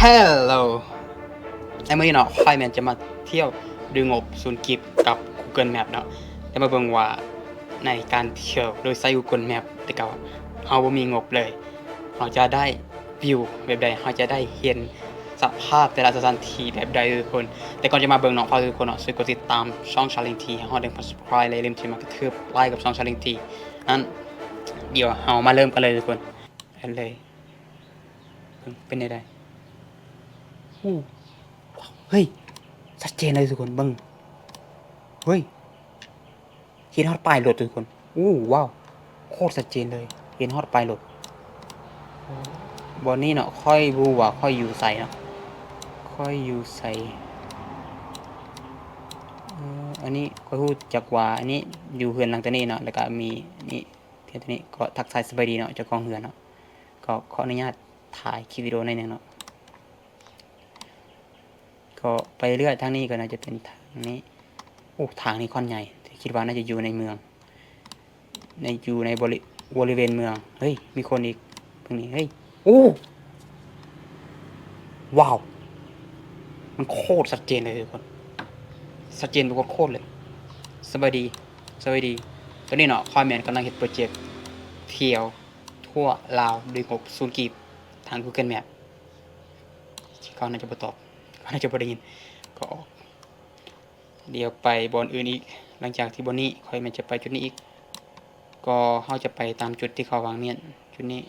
Hello ໃນມື້ນີ້ເນາະ ຂ້ອຍແມ່ນຈະມາທ່ຽວດ້ວຍງົບສູນກີບກັບ Google Map ເນາະ. ແຕ່ມາເບິ່ງວ່າໃນການທ່ຽວໂດຍໃຊ້ Google Map ແຕ່ເກົ່າເຮົາບໍ່ມີງົບເລີຍ ເຮົາຈະໄດ້ວິວແບບໃດ? ເຮົາຈະໄດ້ເຫັນສະພາບແຕ່ລະສະຖານທີ່ແບບໃດທຸກຄົນ? ແຕ່ກ່ອນຈະມາເບິ່ງເນາະ ຂໍໃຫ້ທຸກຄົນເນາະ ຊ່ວຍກົດຕິດຕາມຊ່ອງ Challenge T ໃຫ້ຮອດ ໜຶ່ງພັນ Subscribe ແລະຢ່າລືມທີ່ມາກະເທີບ Like ກັບຊ່ອງ Challenge T ນັ້ນ. ດຽວເຮົາມາເລີ່ມກັນເລີຍທຸກຄົນ. ເປັນແນວໃດ? ໂອ້ ເຮີ້ຍ ຊັດເຈນເລີຍທຸກຄົນ ເບິ່ງ ເຮີ້ຍ ເຫັນຮອດປ້າຍລົດທຸກຄົນ. ໂອ້ ວ້າວ ໂຄດຊັດເຈນເລີຍ ເຫັນຮອດປ້າຍລົດ. ບ່ອນນີ້ເນາະ ຂ້ອຍບໍ່ຮູ້ວ່າຂ້ອຍຢູ່ໃສເນາະ ຂ້ອຍຢູ່ໃສ? ເອີ ອັນນີ້ຂ້ອຍຮູ້ຈັກວ່າ ອັນນີ້ຢູ່ເຮືອນຫຼັງໂຕນີ້ເນາະ ແລ້ວກະມີນີ້ ເທື່ອໂຕນີ້ກໍທັກທາຍສະບາຍດີເນາະ ເຈົ້າຂອງເຮືອນເນາະ. ກໍຂໍອະນຸຍາດຖ່າຍຄລິບວິດີໂອໜ້ອຍໜຶ່ງເນາະ. ກໍໄປເລື້ອຍ ທາງນີ້ກໍໜ້າຈະເປັນທາງນີ້. ໂອ້ ທາງນີ້ຂ້ອນໃຫຍ່ ຄິດວ່າໜ້າຈະຢູ່ໃນເມືອງ ໃນ ຢູ່ໃນບໍລິ ບໍລິເວນເມືອງ. ເຮີ້ຍ ມີຄົນອີກ ເບິ່ງນີ້ ເຮີ້ຍ ໂອ້ ວ້າວ ມັນໂຄດຊັດເຈນເລີຍທຸກຄົນ ຊັດເຈນແບບໂຄດໆເລີຍ. ສະບາຍດີ ສະບາຍດີ. ຕອນນີ້ເນາະ ຂ້ອຍແມ່ນກຳລັງເຮັດໂປຣເຈັກທ່ຽວທົ່ວລາວດ້ວຍງົບສູນກີບທາງ Google Map. ເຂົາໜ້າຈະບໍ່ຕອບ ເຂົາໜ້າຈະບໍ່ໄດ້ຍິນ ກໍອອກ. ດຽວໄປບ່ອນອື່ນອີກ ຫຼັງຈາກທີ່ບ່ອນນີ້ ຂ້ອຍແມ່ນຈະໄປຈຸດນີ້ອີກ ກໍເຮົາຈະໄປຕາມຈຸດທີ່ເຂົາວາງມຽນ ຈຸດນີ້